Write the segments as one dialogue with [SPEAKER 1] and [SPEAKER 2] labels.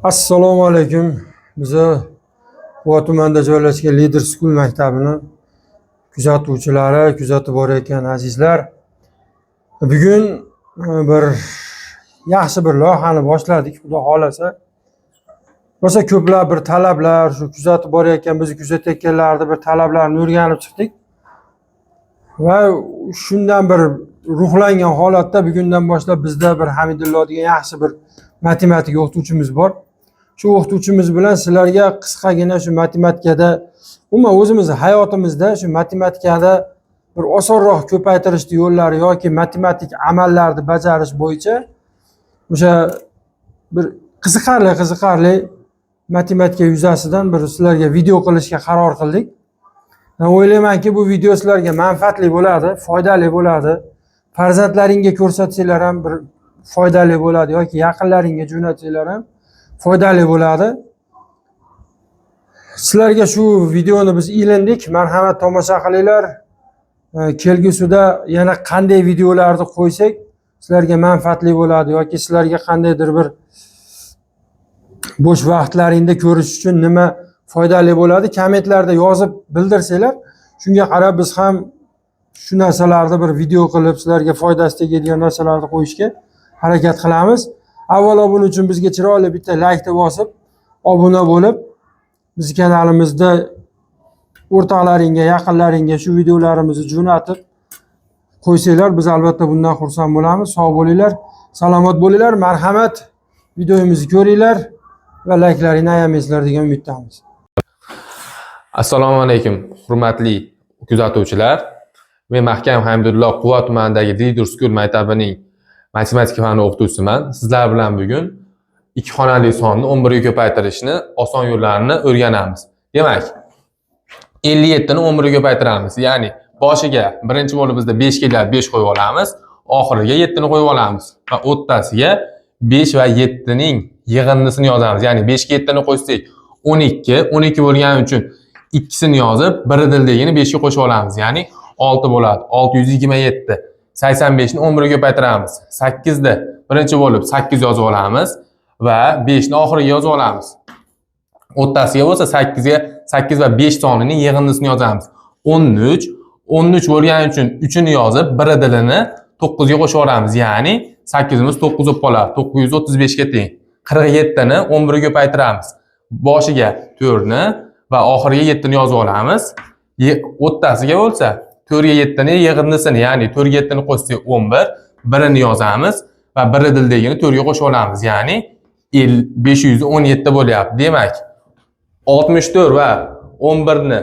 [SPEAKER 1] Assalomu alaykum. Biza Quva tumanida joylashgan Leader School maktabini kuzatuvchilari, kuzatib borayotgan azizlar. Bugun bir yaxshi bir loyihani boshladik, Xudo xohlasa. Rosa ko'plab bir talablar, shu kuzatib borayotgan, bizni kuzatayotganlarni bir talablarini o'rganib chiqdik. Va shundan bir ruhlangan holatda bugundan boshlab bizda bir Hamidullo degan yaxshi bir matematika o'qituvchimiz bor. Shu o'qituvchimiz bilan sizlarga qisqagina shu matematikada, umuman o'zimizni hayotimizda shu matematikada bir osonroq ko'paytirishni yo'llari yoki matematik amallarni bajarish bo'yicha o'sha bir qiziqarli matematika yuzasidan bir sizlarga video qilishga qaror qildik. Men o'ylaymanki, bu video sizlarga manfaatli bo'ladi, foydali bo'ladi. Farzandlaringga ko'rsatsanglar ham bir foydali bo'ladi yoki yaqinlaringga jo'natsanglar ham foydali bo'ladi. Sizlarga shu videoni biz ilindik. Marhamat, tomosha qilinglar. Kelgusida yana qanday videolarni qo'ysak sizlarga manfaatli bo'ladi yoki sizlarga qandaydir bir bo'sh vaqtlaringda ko'rish uchun nima foydali bo'ladi, kommentlarda yozib bildirsanglar, shunga qarab biz ham shu narsalarni bir video qilib, sizlarga foydasi tegadigan narsalarni qo'yishga harakat qilamiz. Avvalo buning uchun bizga chiroyli bitta laykni bosib, obuna bo'lib, bizni kanalimizda o'rtoqlaringga, yaqinlaringga shu videolarimizni jo'natib qo'ysanglar, biz albatta bundan xursand bo'lamiz. Sog' bo'linglar, salomat bo'linglar. Marhamat, videomizni ko'ringlar va layklaringni ayamaysizlar degan umiddamiz.
[SPEAKER 2] Assalomu alaykum, hurmatli kuzatuvchilar. Men Mahkam Hamidullo, Quva tumanidagi Leader School maktabining matematika fani o'qituvchisiman. Sizlar bilan bugun ikki xonali sonni 11 ga ko'paytirishni oson yo'llarini o'rganamiz. Demak, 57 ni 11 ga ko'paytiramiz. Ya'ni boshiga birinchi bo'lib bizda 5 keladi, 5 qo'yib olamiz. Oxiriga 7 ni qo'yib olamiz va o'rtasiga 5 va 7 ning yig'indisini yozamiz. Ya'ni 5 ga 7 ni qo'shsak 12, 12 bo'lgani uchun ikkisini yozib, biri dildagini 5 ga qo'shib olamiz. Ya'ni 6 bo'ladi. 627. 85 ni 11 ga ko'paytiramiz. 8 da birinchi bo'lib 8 yozib olamiz va 5 ni oxiriga yozib olamiz. O'rtasiga bo'lsa 8 ga 8 va 5 sonining yig'indisini yozamiz. 13, 13 bo'lgani uchun 3 ni yozib, biri dilini 9 ga qo'shib yuboramiz. Ya'ni 8imiz 9 bo'lib qoladi. 935 ga teng. 47 ni 11 ga ko'paytiramiz. Boshiga 4 ni va oxiriga 7 ni yozib olamiz. O'rtasiga bo'lsa 4 ga 7 ni yig'indisini, ya'ni 4 ga 7 ni qo'shsak 11, birini yozamiz va biri dildagini 4 ga qo'shib olamiz. Ya'ni 517 bo'lyapti. Demak, 64 va 11 ni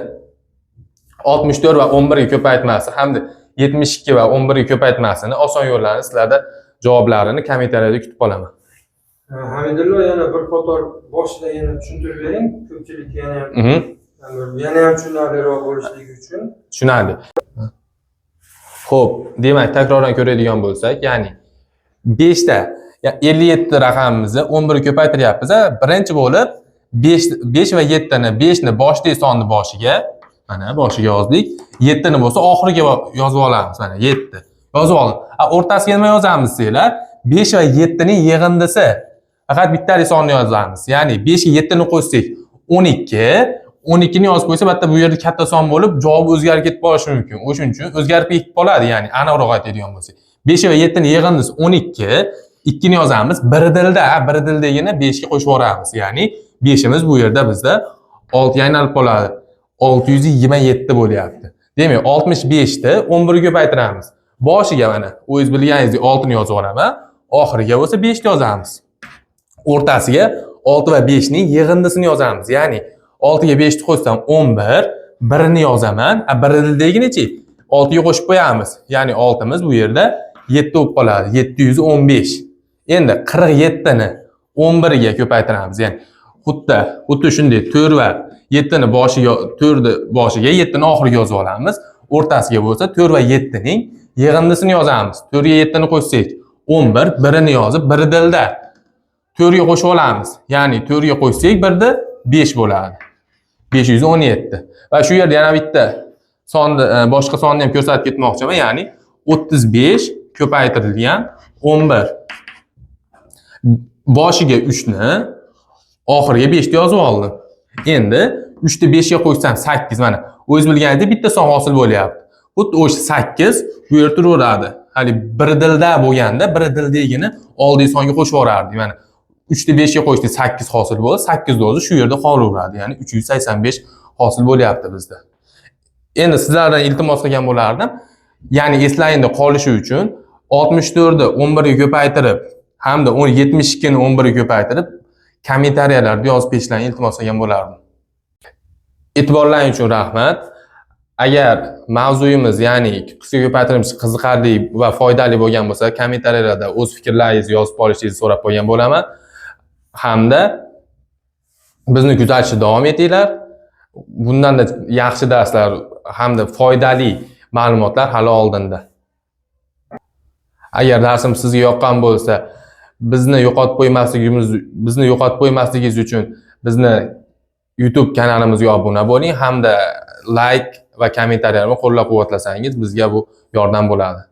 [SPEAKER 2] 64 va 11 ga ko'paytmasi hamda 72 va 11 ga ko'paytmasini oson yo'llarini sizlarda javoblarini kommentariyada kutib qolaman.
[SPEAKER 1] Hamidullo, yana bir qator boshida yana tushuntirib bering ko'pchilikka yana ham yana ham tushunarliroq bo'lishligi uchun.
[SPEAKER 2] Tushunarli. Xo'p, demak, takroran ko'radigan bo'lsak, ya'ni 5 ta 57 raqamimizni 11 ga ko'paytiryapmiz. Birinchi bo'lib 5, 5 va 7 ni, 5 ni boshdagi sonni boshiga, mana boshiga yozdik. 7 ni bo'lsa oxiriga yozib olamiz. Mana 7. Yozib oldim. O'rtasiga nima yozamiz desanglar, 5 va 7 ning yig'indisi. Faqat bittali sonni yozamiz. Ya'ni 5 ga 7 ni qo'shsak 12, 12 ni yozib qo'ysa, albatta bu yerda katta son bo'lib, javob o'zgarib ketib qolishi mumkin. O'shuning uchun o'zgarib ketib qoladi, ya'ni aniqroq aytadigan bo'lsak. 5 va 7 ni yig'indisi 12, 2 ni yozamiz. Bir dilda, bir dildagini 5 ga qo'shib yuboramiz. Ya'ni 5imiz bu yerda bizda 6 ga aylanib qoladi. 627 bo'lyapti. Demak, 65 ni 11 ga ko'paytiramiz. Boshiga mana o'zingiz bilganingizdek 6 ni yozib olaman. Oxiriga bo'lsa 5 ni yozamiz. O'rtasiga 6 va 5 ning yig'indisini yozamiz. Ya'ni 6 ga 5 ni qo'shsam 11, birini yozaman. Bir dildaginichi 6 ga qo'shib qo'yamiz. Ya'ni 6imiz bu yerda 7 bo'lib qoladi. 715. Endi 47 ni 11 ga ko'paytiramiz. Ya'ni xuddi shunday 4 va 7 ni boshiga, 4 ni boshiga, 7 ni oxiriga yozib olamiz. O'rtasiga bo'lsa 4 va 7 ning yig'indisini yozamiz. 4 ga 7 ni qo'shsak 11, birini yozib, biri dilda 4 ga qo'shib olamiz. Ya'ni 4 ga qo'shsak birda 5 bo'ladi. 517. Va shu yerda yana bitta sonni, boshqa sonni ham ko'rsatib ketmoqchiman. Ya'ni 35 ko'paytirilgan 11. Boshiga 3 ni, Oxiriga 5 ni yozib oldim. Endi 3 ni 5 ga qo'shsam 8, mana. O'z bilganingizdek bitta son hosil bo'lyapti. Xuddi o'sha 8 bu yerda turaveradi. Hali bir dilda bo'lganda bir dildagini oldingi songa qo'shib yuborardik. Mana 3 ni 5 ga qo'shdik, 8 hosil bo'ldi. 8 ni o'zi shu yerda qolaveradi. Ya'ni 385 hosil bo'lyapti bizda. Endi sizlardan iltimos qilgan bo'lardim. Ya'ni eslaringda qolishi uchun 64 ni 11 ga ko'paytirib hamda 72 ni 11 ga ko'paytirib kommentariyalarda yozib ketishlarini iltimos qilgan bo'lardim. E'tiborlaring uchun rahmat. Agar mavzuyimiz, ya'ni qisqa ko'paytirimiz qiziqarli va foydali bo'lgan bo'lsa, kommentariyalarda o'z fikrlaringizni yozib qolishingizni so'rab qo'ygan bo'laman. Hamda bizni kuzatishda davom etinglar. Bundan-da yaxshi darslar hamda foydali ma'lumotlar hali oldinda. Agar darsim sizga yoqqan bo'lsa, bizni yo'qotib qo'ymasligingiz uchun bizni YouTube kanalimizga obuna bo'ling hamda like va kommentariyalarni qo'llab-quvvatlasangiz bizga bu yordam bo'ladi.